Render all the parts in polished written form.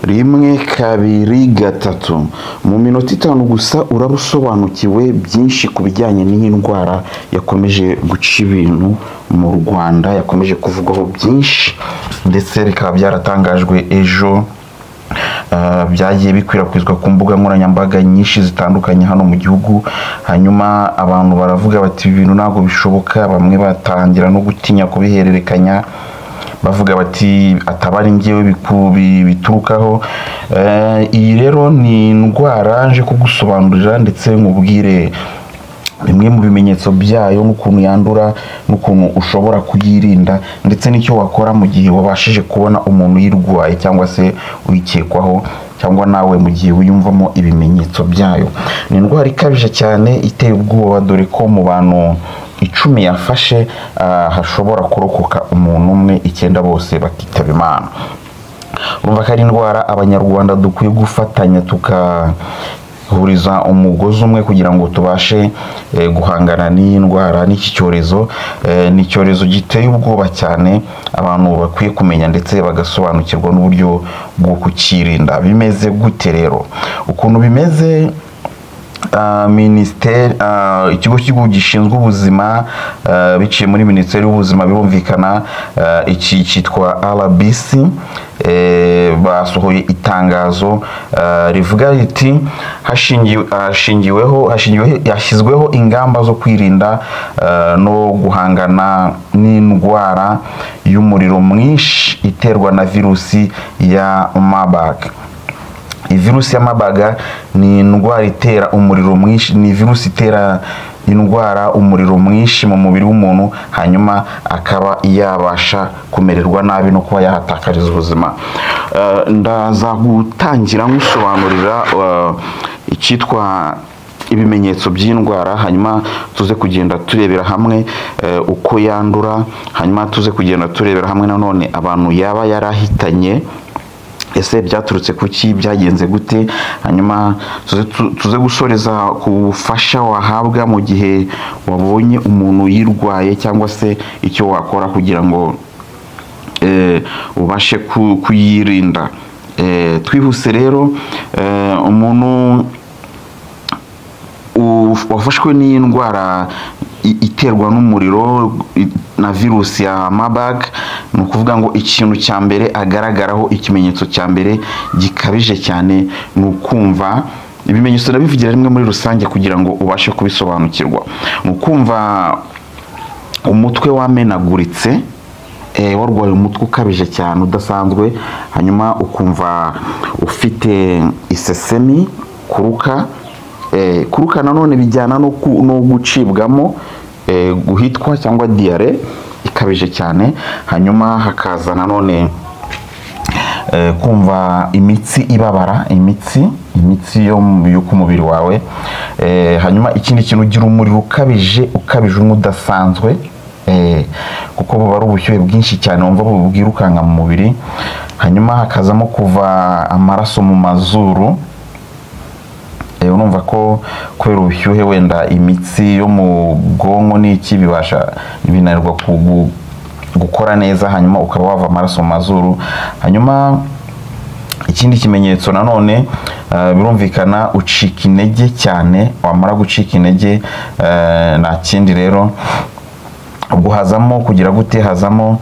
Rimwe, kabiri, gatatu. Mu minota 5 gusa uraba usobanukiwe byinshi ku bijyanye n'iyi ndwara yakomeje guca ibintu mu Rwanda, yakomeje kuvugwaho byinshi, ndetse bikaba byaratangajwe ejo. Byagiye bikwirakwizwa ku mbuga nkoranyambaga nyinshi zitandukanye hano mu gihugu. Hanyuma abantu baravuga bati ibi bintu ntabwo bishoboka, bamwe batangira no gutinya kubihererekanya, bavuga bati ataba ari njyewe biturukaho. Iyi rero ni indwara nje kugusobanurira, ndetse nkubwire bimwe mu bimenyetso byayo n'ukuntu yandura n'ukuntu ushobora kuyirinda, ndetse n'icyo wakora mu gihe wabashije kubona umuntu uyirwaye cyangwa se uyikekwaho, cyangwa nawe mu gihe wiyumvamo ibimenyetso byayo. Ni indwara ikabije cyane iteye ubwoba, dore ko mu bantu 10 yafashe hashobora kurokoka umuntu umwe, 9 bose bakitaba Imana. Urumva ko ari indwara abanyarwanda dukwiye gufatanya tukahuriza umugozi umwe kugira ngo tubashe guhangana n'iyi ndwara n'iki cyorezo. Ni icyorezo giteye ubwoba cyane, abantu bakwiye kumenya ndetse bagasobanukirwa n'uburyo bwo kukirinda. Bimeze gute rero? Ukuntu bimeze, minisiteri, ikigo cy'igihugu gishinzwe ubuzima, biciye muri minisiteri y'ubuzima birumvikana, iki cyitwa RBC, basohoye itangazo rivuga riti hashyizweho ingamba zo kwirinda no guhangana n'indwara y'umuriro mwinshi iterwa na virusi ya Marburg. Virusi ya Marburg ni indwara itera umuriro mwinshi, ni virusi itera indwara umuriro mwinshi mu mubiri w'umuntu, hanyuma akaba yabasha kumererwa nabi no kuba yahatakariza ubuzima. Ndaza gutangira nkusobanurira icyitwa ibimenyetso by'indwara, hanyuma tuze kugenda turebera hamwe uko yandura, hanyuma tuze kugenda turebera hamwe nanone abantu yaba yarahitanye, ese byaturutse kuki, byagenze gute, hanyuma tuze gusoreza ku bufasha wahabwa mu gihe wabonye umuntu yirwaye, cyangwa se icyo wakora kugira ngo ubashe kuyirinda. Twihuse rero, umuntu wafashwe n'iyi ndwara iterwa n'umuriro na virusi ya Marburg, ni ukuvuga ngo ikintu cya mbere agaragaraho, ikimenyetso cya mbere gikabije cyane ni ukumva ibimenyetso, ndabivugira rimwe muri rusange kugira ngo ubashe kubisobanukirwa, ni ukumva umutwe wamenaguritse, warwaye umutwe ukabije cyane udasanzwe, hanyuma ukumva ufite isesemi, kuruka. Kuruka nanone bijyana no gucibwamo, guhitwa cyangwa diyare ikabije cyane, hanyuma hakaza nanone kumva imitsi ibabara, imitsi yo ku mubiri wawe. Hanyuma ikindi kintu, ugira umuriro ukabije umwe udasanzwe, kuko buba ari ubushyuhe bwinshi cyane wumva bwirukanka mu mubiri, hanyuma hakazamo kuva amaraso mu mazuru. Urumva ko kubera ubushyuhe wenda imitsi yo mu bwonko n'iki bibasha binanirwa gukora neza, hanyuma ukaba wava amaraso mu mazuru. Hanyuma ikindi kimenyetso nanone, birumvikana ucika intege cyane, wamara gucika intege nta kindi rero ubwo hazamo kugira gute, hazamo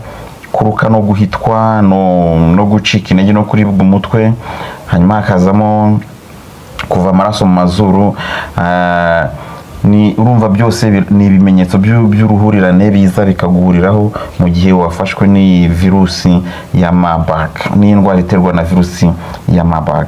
kuruka no guhitwa no gucika intege no kuribwa umutwe, hanyuma hakazamo kuva amaraso mu mazuru. Ni urumva byose ni ibimenyetso by'uruhurirane biza bikaguhuriraho mu gihe wafashwe n'iyi virusi ya Marburg, ni indwara iterwa na virusi ya Marburg,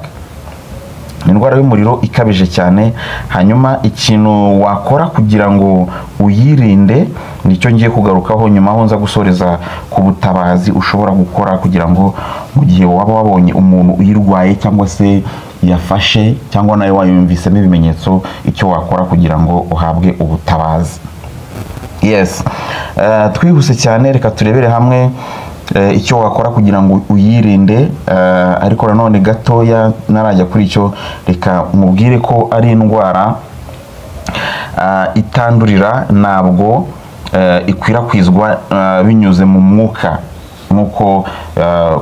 ni indwara y'umuriro ikabije cyane. Hanyuma ikintu wakora kugira ngo uyirinde nicyo ngiye kugarukaho nyuma, aho nza gusoreza ku butabazi ushobora gukora kugira ngo mu gihe waba wabonye umuntu uyirwaye cyangwa se yafashe cyangwa nawe wayumvisemo ibimenyetso, icyo wakora kugira ngo uhabwe ubutabazi. Yes, twihuse cyane reka turebere hamwe icyo wakora kugira ngo uyirinde. Ariko nanone gatoya narajya kuri icyo, reka mubwire ko ari indwara itandurira, ntabwo ikwirakwizwa binyuze mu mwuka nk'uko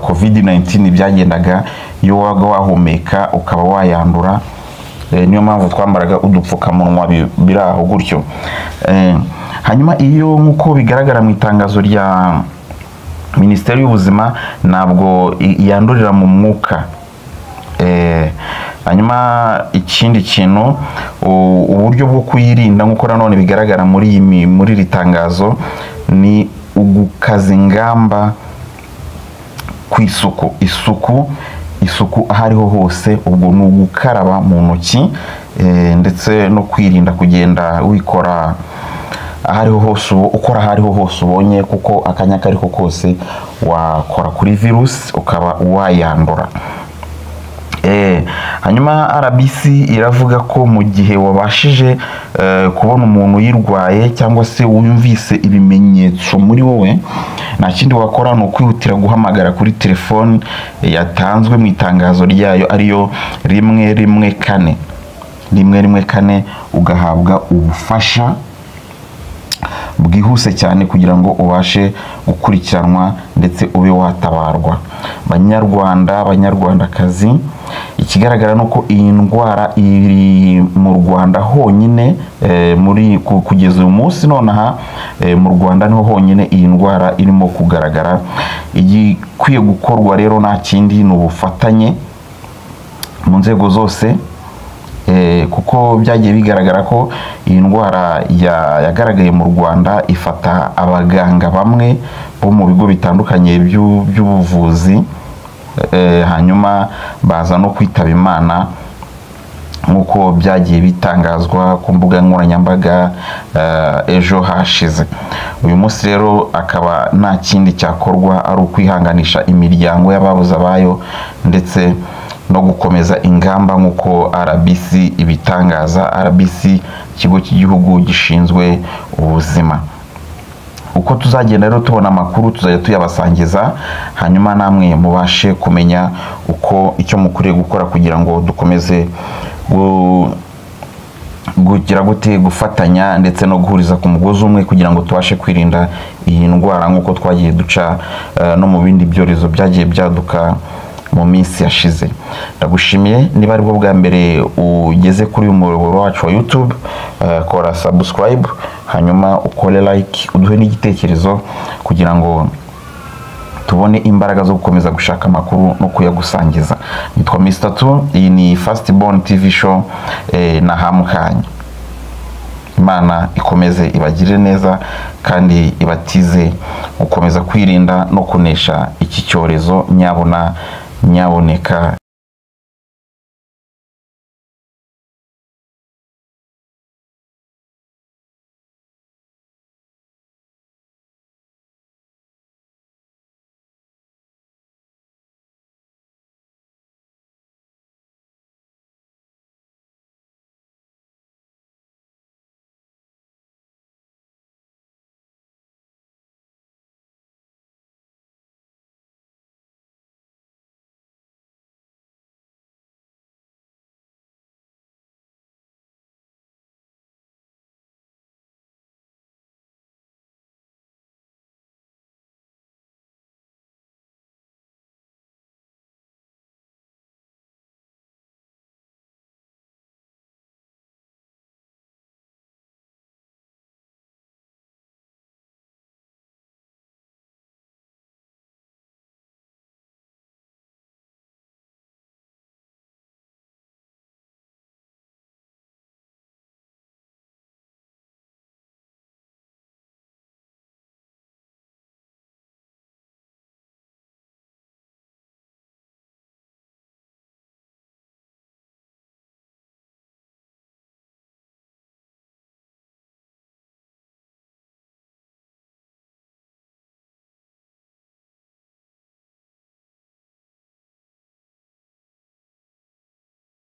COVID-19 byagendaga. Iyo wabaga wahumeka ukaba wayandura. Niyo mpamvu twambaraga udupfukamunwa biri aho gutyo. Hanyuma iyo nk'uko bigaragara mu itangazo rya Minisiteri y'Ubuzima, ntabwo yandurira mu mwuka. Hanyuma ikindi kintu, uburyo bwo kuyirinda nk'uko nanone bigaragara muri iri tangazo, ni ugukaza ingamba ku isuku, isuku, isuku aho ariho hose. Ubwo ni ugukaraba mu ntoki, ndetse no kwirinda kugenda wikora aho ariho hose, ukora aho ariho hose ubonye, kuko akanya ako ariko kose wakora kuri virusi ukaba wayandura. Hanyuma RBC iravuga ko mu gihe wabashije kubona umuntu uyirwaye cyangwa se wumvise ibimenyetso muri wowe, nta kindi wakora ni ukwihutira guhamagara kuri telefone yatanzwe mu itangazo ryayo, ariyo 114, 114, ugahabwa ubufasha bwihuse cyane kugira ngo ubashe gukurikiranwa ndetse ube watabarwa. Banyarwanda, Banyarwandakazi, ikigaragara ni uko iyi ndwara iri mu Rwanda honyine, muri kugeza uyu munsi nonaha, mu Rwanda niho honyine iyi ndwara irimo kugaragara. Igikwiye gukorwa rero nta kindi, ni ubufatanye mu nzego zose, kuko byagiye bigaragara ko iyi ndwara yagaragaye mu Rwanda ifata abaganga bamwe bo mu bigo bitandukanye by'ubuvuzi, hanyuma baza no kwitaba Imana nk'uko byagiye bitangazwa ku mbuga nkoranyambaga ejo hashize. Uyu munsi rero akaba nta kindi cyakorwa ari ukwihanganisha imiryango y'ababuze abayo ndetse no gukomeza ingamba nk'uko RBC ibitangaza. RBC, ikigo cy'igihugu gishinzwe ubuzima. Uko tuzagenda rero tubona amakuru tuzajya tuyabasangiza, hanyuma namwe mubashe kumenya uko icyo mukwiriye gukora kugira ngo dukomeze kugira gute, gufatanya ndetse no guhuriza ku mugozi umwe kugira ngo tubashe kwirinda iyi ndwara nk'uko twagiye duca no mu bindi byorezo byagiye byaduka mu minsi yashize. Ndagushimiye. Niba aribwo bwa mbere ugeze kuri uyu muyoboro wacu wa YouTube, kora subscribe, hanyuma ukore like, uduhe n'igitekerezo kugira ngo tubone imbaraga zo gukomeza gushaka amakuru no kuyagusangiza. Nitwa Mr. Two, iyi ni First Born TV Show, na Hamukanya. Imana ikomeze ibagirire neza kandi ibatize gukomeza kwirinda no kunesha iki cyorezo nyabona nyaboneka.